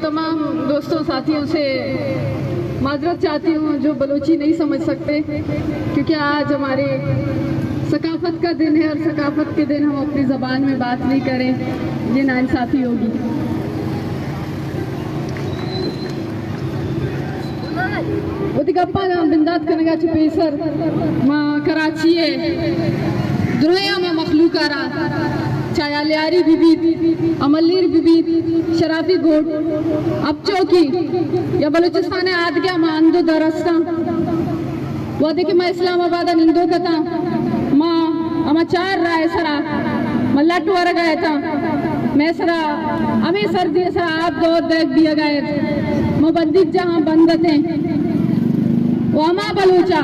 تمام دوستوں ساتھیوں سے معذرت چاہتی ہوں جو بلوچی نہیں سمجھ سکتے، کیونکہ آج ہمارے ثقافت کا دن ہے اور ثقافت کے دن ہم اپنی زبان میں بات نہیں کریں، یہ ناانصافی ہوگی۔ وتی گپاں بندات کنگا چہ پیسر ما کراچی ءِ درائیں ہما مخلوق ءَ را، چاہے آلیاری بہ بیت، املیر بہ بیت، شرافی گوٹ، اپ چوکی یا بلوچستان ءِ آدگہ ما ہند ءُ در استاں۔ وہدے کہ ما اسلام آباد ءَ نندوک اتاں، ما ہما چار راہ ءِ سرا ما لٹ ورگ ءَ اتاں، مئے سرا ہمے سردی ءِ سرا آپ دور دیگ بیگ ءَ ات، ما بندیگ جاہاں بند اتیں۔ و ہما بلوچ ءَ،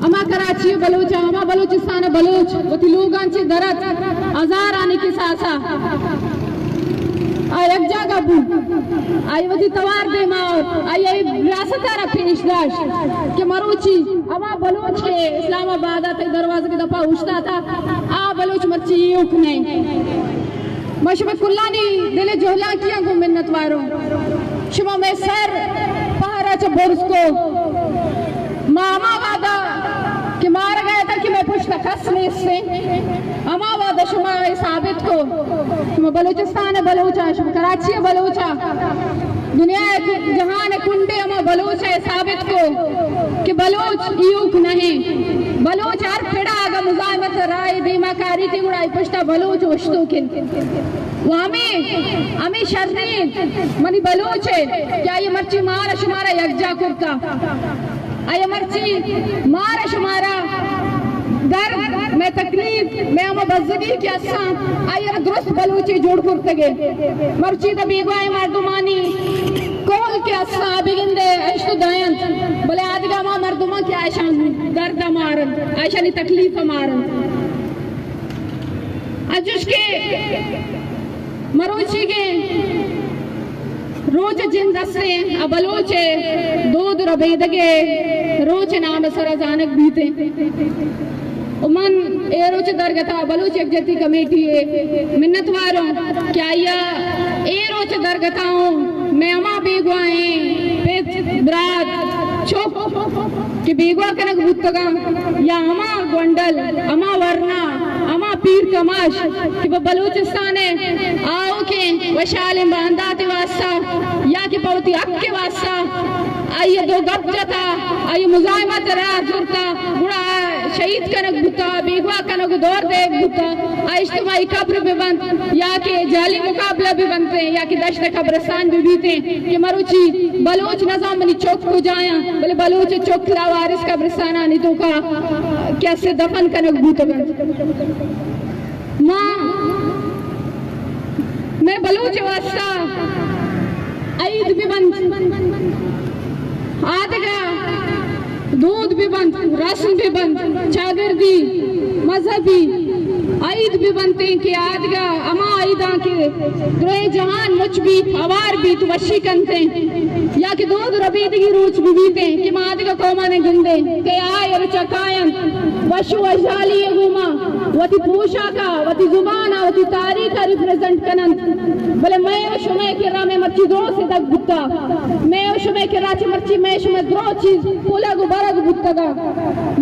ہما کراچی ءِ بلوچ ءَ، ہما بلوچستان ءِ بلوچ وتی لوگاں چہ در ات، ہزارانی کساس ءَ آ یک جاگہ بوت، آئی وتی توار دیما آورت، آئی ءَ اے ریاست ءَ را پیش داشت کہ مروچی ہما بلوچ کہ اسلام آباد ءَ تئی دروازگ ءِ دپا اوشتاتا، آ بلوچ مرچی ایوک نہ انت۔ ما شمئے کلانی دل ءِ جہلانکیاں گوں منت واروں۔ شما مئے سر پہر ءَ چہ برز کو۔ ما ہما وہد ءَ کہ مارگ ءَ اتاں کہ مئے پشت ءَ کس نیست انت، ہما وہد ءَ شما اے ثابت کو، شما بلوچستان ءِ بلوچ ءَ، شما کراچی ءِ بلوچ ءَ، دنیا ءِ جہان ءِ کنڈے ہما بلوچ ءَ اے ثابت کو کہ بلوچ ایوک نہ انت۔ بلوچ ہر پڑ ءَ اگاں مزاحمت ءِ راہ ءِ دیما کاریت گڑا آئی پشت ءَ بلوچ اوشتوک انت۔ و ہمے، ہمے شریں منی بلوچ ءَ کہ آئی ءَ مرچی مارا شمارا یکجاہ کرتا۔ آئی ءَ مرچی مارا شمارا درد، مئے تکلیف، مئے ہما بزگی کہ استاں، آئی ءَ را درست بلوچے جوڑ کرتگ ءَ۔ مرچی تہ بیگواہیں مردمانی کہول کہ استاں، آ بگندے اشت ءُ داینت، بلے آدگہ ہما مردماں کہ آ اشاں درد ءَ مارنت، آ اشانی تکلیف ءَ مارنت۔ انچوش کہ مروچیگیں روچ ءِ جند استیں ءُ بلوچ ءِ دود ءُ ربیدگ ءِ روچ ءِ نام ءِ سرا زانگ بیتیں۔ ءُ من اے روچ ءِ درگت ءَ بلوچ یکجہتی کمیٹی ءِ منتوار آں کہ آئی ءَ اے روچ ءِ درگت ءَ اوں مئے ہما بیگواہیں پت، برات، چک کہ بیگواہ کنگ بوتگاں، یا ہما گونڈل، ہما ورنا، ہما پیر کماش کہ پہ بلوچستان ءِ آؤکیں وشھالیں باندات ءِ واستہ یا کہ پہ وتی حق ءِ واستہ آئی ءَ دو گپ جتا، آئی ءَ مزاحمت ءِ راہ زرتا، گڑا آ شہید کنگ بوتا، بیگواہ کنگ ءُ دور دیگ بوتا، آ اجتماعی قبر بہ بنت یا کہ جعلی مقابلہ بہ بنت یا کہ دشت ءِ قبرستان بہ بیتیں کہ مروچی بلوچ نزان منی چک کجایاں، بلے بلوچ ءِ چک لاوارث قبرستانانی توکا کہ اسے دفن کنگ بوتگ انت۔ ما، مئے بلوچ ءِ واستہ عید بہ بنت، آدگہ دود بہ بنت، رسم بہ بنت، چاگردی، مذہبی عید بہ بنتیں کہ آدگہ ہما عیداں کہ درہیں جہان مچ بیت، ہوار بیت، وشی کنتیں، یا کہ دود ءُ ربیدگی روچ بہ بیتیں کہ ما آدگہ قوماں گندیں کہ آ اے روچ ءَ کاینت، وش ءُ وشھالی ءِ گوما وتی پوشاک ءَ، وتی زبان ءَ، وتی تاریخ ءَ ریپریزنٹ کن انت۔ بلے مئے ءُ شمئے کرا مئے مرچی درو سدگ بوتا۔ مئے ءُ شمئے کرا چہ مرچی مئے شمئے درو چیز پلگ ءُ برگ بوتگاں۔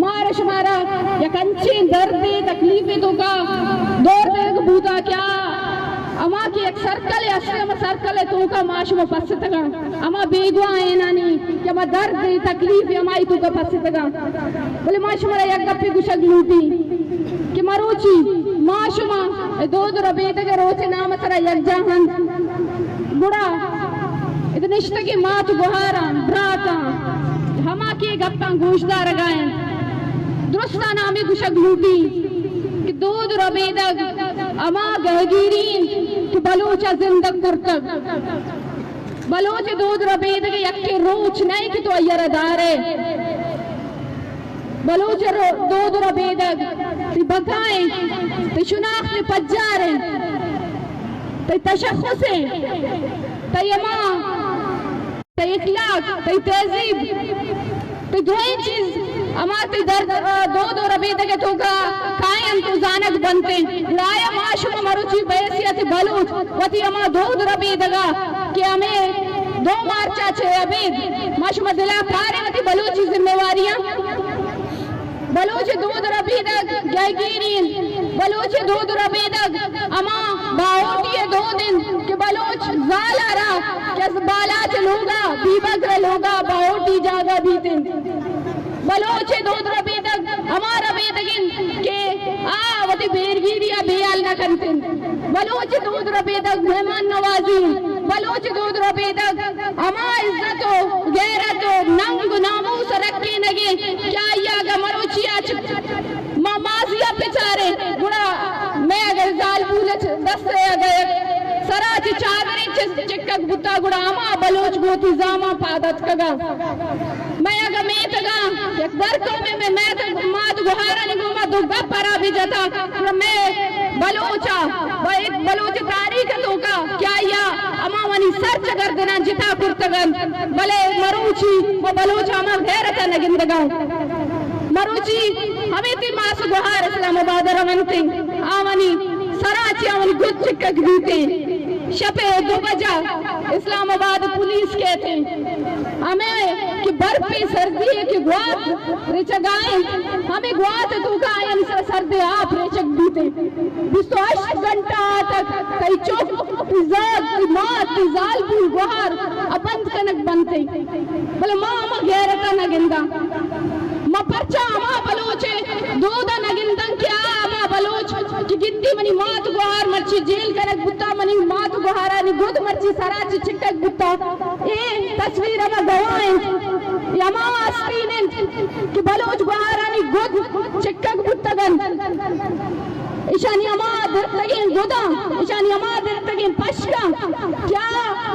مارا شمارا یک انچیں دردے تکلیفے توکا دور دیگ بوتا کہ آ ہما کہ یک سرکلے ہستے، ہما سرکل ءِ توکا ما شما پستگاں۔ ہما بیگواہ اینانی کہ ہما درد ءُ تکلیف ہمائی توکا پستگاں۔ بلے ما شمارا یک گپے گوشگ لوٹی کہ مروچی ما شما اے دود ءُ ربیدگ ءِ روچ ءِ نام ءِ سرا یکجاہ انت، گڑا ادا نشتگیں مات ءُ گہاراں، براتاں، ہما کہ اے گپاں گوشدارگا انت، درستاں ہمے گوشگ لوٹی کہ دود ءُ ربیدگ ہما گہگیری انت کہ بلوچ ءَ زندگ کرتگ۔ بلوچ ءِ دود ءُ ربیدگ ءِ یکیں روچ نہ کہ تو آئی ءَ را دارئے۔ بلوچ ءِ رو-، دود ءُ ربیدگ تئی بقا انت، تئی شناخت ءِ پجار انت، تئی تشخص انت، تئی ہما، تئی اخلاق، تئی تہذیب۔ تئی دوئیں چیز ہما تئی درد، آ، دود و ربیدگ ءِ توکا کائیں انت و زانگ بنت انت۔ گڑا آیا ما شما مروچی بحیثیت بلوچ وتی ہما دود ربیدگا کہ ہمے دو مارچا چہ ابید ما شما دلا کاریں وتی بلوچی ذمہ واریاں؟ بلوچ دود ربیدگ گہگیری انت۔ بلوچ دود ربیدگ ہما باہوٹی ءِ دود انت کہ بلوچ زال ءَ را کہ از بالاچ لوگا، بیبگر لوگا باہوٹی جاگہ بیت انت۔ بلوچ دود ربیدگ ہما ربیدگ انت کہ آ وتی بیرگیری ءَ بے ہیال نہ کنت انت۔ بلوچ دود ربیدگ مہمان نوازی انت۔ بلوچ دود ربیدگ ہما عزت و غیرت و ننگ و ناموس رکینگ انت کہ آئی اگہ مروچی اچ ما ماضی ءَ بچاریں، گڑا مئے اگر زالبول ءِ دست ءَ اگہ یک سرا چہ چادرے چ-، چکگ بوتا، گڑا ہما بلوچ گوں وتی زاماں پاد اتکگاں۔ مئے اگہ میتگاں یک در قومے مئے میتگ مات گوہارانی گوما دو گپ ہرابی جتا، گڑا مئے بلوچ ءَ و ایک بلوچ تاریخ ءِ توکا کہ آئی ءَ ہما وانی سر چہ گردناں جتا کرتگ انت، بلے مروچی ما بلوچ ہما غیرت ءَ نہ گندگاں۔ مروچی ہمے تئی ماس گوہار اسلام آباد ءَ رونت انت، آوانی سرا چہ آوانی گد چکگ بیت انت۔ شپ ءِ دو بجہ اسلام آباد پولیس کیت انت۔ ہمے کہ برپی سردی ءَ کہ گوات ریچگا انت، ہمے گوات ءِ توکا آیانی سرا سردیں آپ ریچگ بیت انت۔ بیست و ہشت گھنٹہ ءَ تک تئی چک، تئی زاد، تئی مات، تئی زالبول گوہار ءَ بند کنگ بنت انت۔ بلے ما ہما غیرت ءَ نہ گنداں۔ ما پرچا ہما بلوچ ءِ دود ءَ نہ گنداں کہ آ ہما بلوچ کہ گندی منی مات گوہار مرچی جیل کنگ بوتا، منی مات گوہارانی گد مرچی سرا چہ چکگ بوتا۔ اے تصویر ہما گواہ انت، اے ہما آستین انت کہ بلوچ گوہارانی گد چکگ بوتگ انت۔ ایشانی ہما درتگیں گداں، ایشانی ہما درتگیں پشکاں، کیا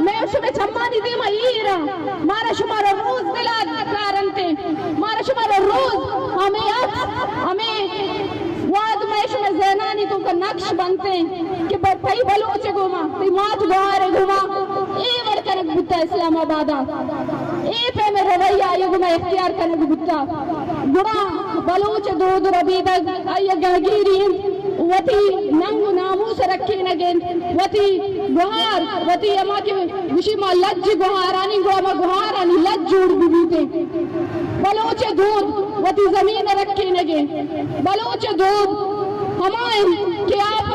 مئے شمئے چمانی دیما ایر انت؟ مارا شمارا روز دلا کارنت انت، مارا شمارا روز ہمے عکس، ہمے وہد مئے شمئے ذہنانی توکا نقش بنت انت کہ ب-، تئی بلوچ ءِ گوما، تئی مات گوہار ءِ گوما اے وڑ کنگ بوتا اسلام آباد ءَ، اے پیمیں رویہ آئی ءِ گوما اختیار کنگ بوتا۔ گڑا بلوچ ءِ دود ربیدگ آئی ءِ گہگیری انت، وتی ننگ و ناموس ءِ رکینگ انت، وتی گوہار، وتی ہما کہ گوشی ما لج گوہارانی، گڑا ما گوہارانی لج جوڑ بہ بیتیں۔ بلوچ ءِ دود وتی زمین ءِ رکینگ انت۔ بلوچ ءِ دود ہما انت کہ آپ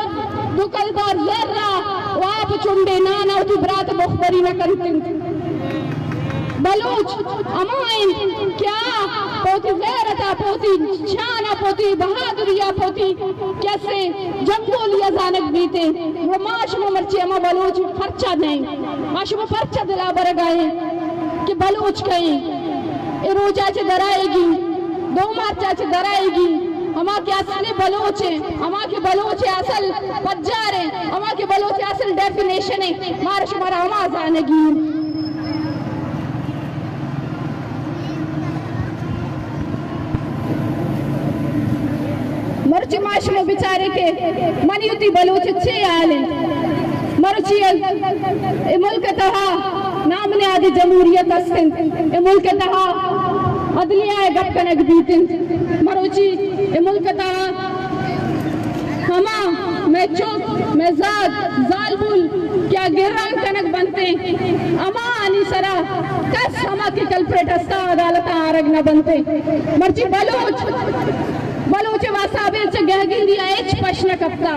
دو کلدار زر ءَ و آپ چنڈے نان ءَ وتی برات ءِ مخبری نہ کنت انت۔ بلوچ ہما انت کہ آ پہ وتی غیرت ءَ، پہ وتی شان ءَ، پہ وتی بہادری ءَ، پہ وتی کسے جنگولی ءَ زانگ بیت انت۔ و ما شما مرچی ہما بلوچ پرچا نہ ایں؟ ما شما پرچا دلا برگا ایں کہ بلوچ کئے ایں؟ اے روچا چہ درائیگی، دو مارچا چہ درائیگی، ہما کہ اصل بلوچ ایں، ہما کہ بلوچ ءِ اصل پجار ایں، ہما کہ بلوچ ءِ اصل ڈیفینیشن ایں، مارا شمارا ہما زانگی ایں۔ مرچی ما شما بچارے کہ منی وتی بلوچ چے حال انت۔ مرچی اے ملک تہا نام نہادی جمہوریت است انت، اے ملک تہا عدلیہ ءِ گپ کنگ بیت انت۔ مروچی اے ملک تہا ہما مئے چک، مئے زاد، زالبول کہ آ گران کنگ بنت انت، ہما آنی سرا کس ہما کہ کلپریٹ ہستا عدالت ءَ آرگ نہ بنت انت۔ مرچی بلوچ، بلوچ ءِ واسابے چہ گہگیری ءَ ہچ پش نہ کپتا۔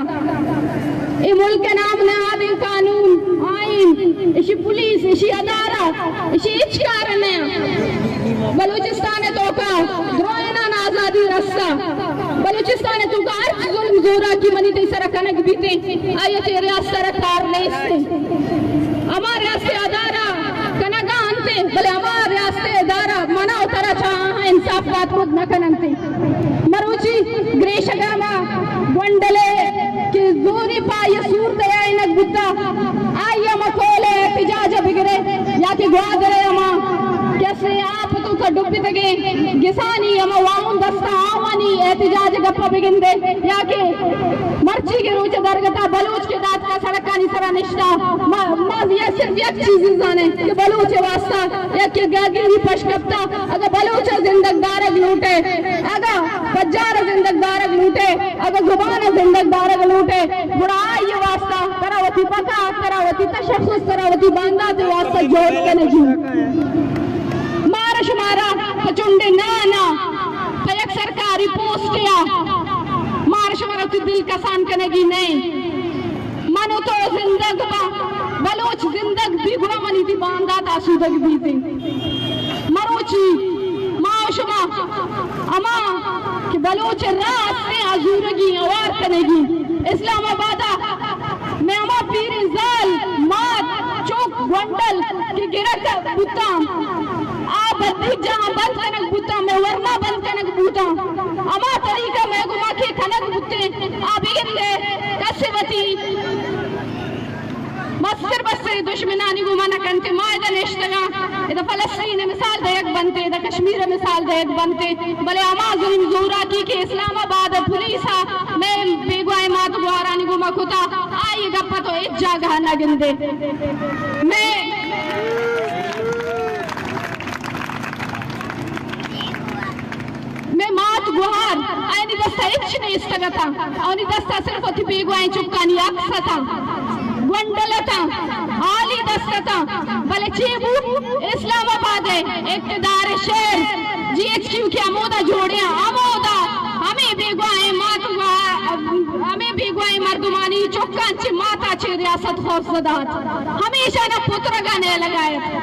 اے ملک ءِ نام نہادیں قانون، آئین، ایشی پولیس، ایشی ادارہ، ایشی ہچ کار نہ۔ بلوچستان ءِ توکا درائینان آزادی رسا۔ بلوچستان ءِ توکا ہرچ ظلم زوراکی منی تئی سرا کنگ بیت انت، آئی ءَ چہ ریاست ءَ را کار نیست انت۔ ہما ریاست ءِ ادارہ کنگا انت، بلے ہما ریاست ءِ ادارہ منا و ترا چہ آہاں انصاف دات کت نہ کننت۔ مروچی گریشگ ءَ ہما گونڈلے کہ زوری پہ آئی ءَ سور دیائینگ بوتا، آئی ءَ ہما کول ءِ احتجاج ءَ بگرے یا کہ گوادر ءِ ہما کسے آپ توکا ڈبتگیں گسانی ہما واہند است آں، آوانی احتجاج ءِ گپ ءَ بگندے یا کہ مرچی چی کہ روچ درگتا بلوچ کہ داتکا سڑکانی سرا نشتا، ما، ما یا صرف یک چیز زانیں کہ بلوچ واسطہ یک کہ گاگی پش کپتا، اگر بلوچ زندگ دارگ لوٹے، اگر پجار زندگ دارگ لوٹے، اگر زبان زندگ دارگ لوٹے، گڑا آئی واسطہ ترا وتی پتا، ترا وتی تشخص، ترا وتی باندات واسطہ جہد کنگی۔ مارا شمارا پہ چنڈے نانا، پہ یک سرکاری پوسٹیا، مارا شمارا وتی دل کسان کنگی نئیں۔ من و تو زندگ باں، بلوچ زندگ بی، گڑا منی دی باندات آسودگ بیت۔ مروچی ما و شما ہما کہ بلوچ راہ استیں آ زورگی اوار کنگی۔ اسلام آباد ء مئے ہما پیریں زال، مات، چک، گونڈل کہ گرگ بوتاں، آ بدی جاہاں بند کنگ بوتاں، مئے ورنا بند کنگ بوتاں، ہما طریقہ مئے گوما کہ کنگ بوتیں، آ بگندے کس وتی مستر بستریں دشمنانی گوما نہ کنت۔ ما ادا نشتگاں، ادا فلسطین ء مثال دئیگ بنت، ادا کشمیر ء مثال دئیگ بنت، بلے ہما ظلم زوراکی کہ اسلام آباد ء پولیس ء مئے بیگواہیں مات گوارانی گوما کتا، آئی ء گپ ء تو ہچ جاگہ ء نہ گندے۔ مئے مئے مات گوہار، آیانی دستا ہچ نیستگ اتاں، آیانی دستا صرف وتی بیگواہیں چکانی عکس اتاں، گونڈل اتاں، حالی دست اتاں، بلے چے بوت؟ اسلام آباد ء اقتدار ء شہر جی ایچ کیو کہ ہمودا جوڑیاں، ہمودا ہمے بیگواہیں مات گوہار، ہمے بیگواہیں مردمانی چکاں چہ ماتا چہ ریاست خوف زدہ ات، ہمیشانا پترگا نیلگا ات۔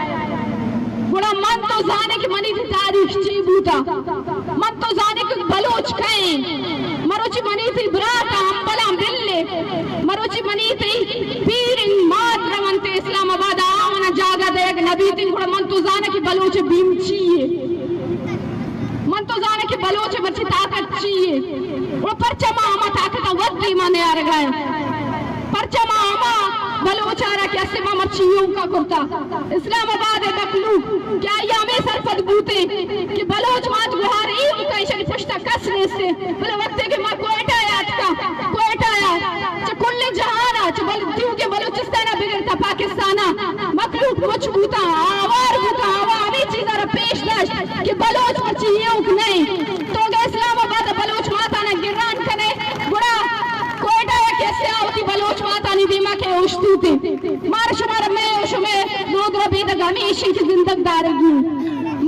گڑا من تو زانیں کہ منی تئی تاریخ چی بوتا، من تو زانیں کہ بلوچ کئے ایں۔ مروچی منی تئی برات ء ہمبلاں بل ء، مروچی منی تئی پیر انت، مات رونت اسلام آباد ء، آوانا جاگہ دئیگ نہ بیت انت، گڑا من تو زانیں کہ بلوچ ء بیم چی یے، من تو زانیں کہ بلوچ ء مرچی طاقت چی یے، گڑا پرچا ما ہما طاقت ء وت دیما نیارگا ایں؟ پرچا ما ہما بلوچ ء را کہ اسے ما مرچی ایوکا کرتا؟ اسلام آباد ء مخلوق کہ آئی ہمے سرپد بوتیں کہ بلوچ مات گوہار ایوکا ایشانی پشتا کس نیستیں، بلے وقتے کہ ما کوئٹہ ء اتکاں، کوئٹہ ء چہ کل جہان ء، چہ بل-، دیوکیں بلوچستان ء بگر تا پاکستان ء مخلوق مچ بوتاں، آوار بوتاں، آواں ہمے چیز ء را پیش داشت کہ بلوچ مرچی ایوک نئیں۔ تو اگہ اسلام آباد ء بلوچ ماتانا گران کنے، گڑا کوئٹہ ء کسے آ وتی بلوچ ماتانی دیما کہ اوشتوتے۔ مارا شمارا مئے و شمئے دود ربیدگ ہمیش انت کہ زندگ دارگی انت۔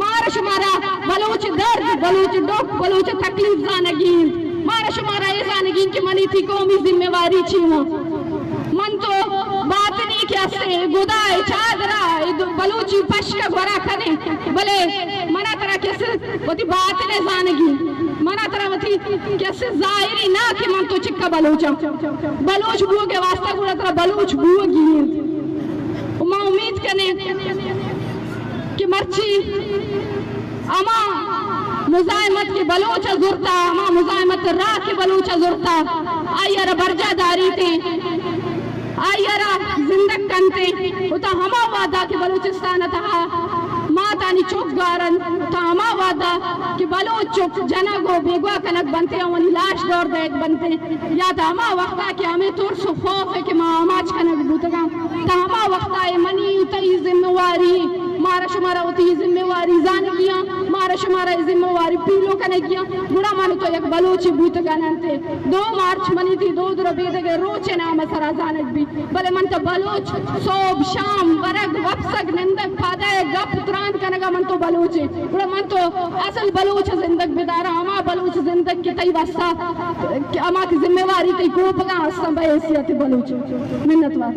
مارا شمارا بلوچ درد، بلوچ ڈکھ، بلوچ تکلیف زانگی انت۔ مارا شمارا اے زانگی انت کہ منی تئی قومی ذمہ واری چی ہو۔ من تو باطنی کہ اسے گدا ء چادرا اے دو بلوچی پشک ء گورا کنیں، بلے منا ترا کس وتی باطن ء زانگی، منا ترا وتی کس ظاہری نہ کہ من تو چکا بلوچاں۔ بلوچ بوگ ء واسطہ گڑا ترا بلوچ بوگی انت۔ و ما امید کنیں کہ مرچی ہما مزاحمت کہ بلوچ ء زرتا، ہما مزاحمت ء راہ کہ بلوچ ء زرتا، آئی ء را برجاہ داریت، آئی ء را زندگ کنت، و تا ہما وہدا کہ بلوچستان ء تہا ماتانی چک گار انت، تا ہما وہدا کہ بلوچ چک جنگ و بیگواہ کنگ بنت، آوانی لاش دور دئیگ بنت، یا تا ہما وہدا کہ ہمے ترس و خوف ء کہ ما آماچ کنگ بوتگاں، تا ہما وہدا اے منی و تئی ذمہ واری، مارا شمارا وتی ذمہ واری زانگی آں، مارا شمارا اے ذمہ واری پیلو کنگی آں، گڑا من تو یک بلوچے بوتگان انت۔ دو مارچ منی تئی دود ربیدگ ء روچ ء نام ء سرا زانگ بیت، بلے من تو بلوچ سہب شام ورگ وپسگ نندگ پادائے گپ تران کنگا من تو بلوچے، گڑا من تو اصل بلوچ زندگ بداراں، ہما بلوچ زندگ کہ تئی واسطہ، کہ ہما کہ ذمہ واری تئی کوپگاں ہستاں بہ حیثیت بلوچ۔ منتوار۔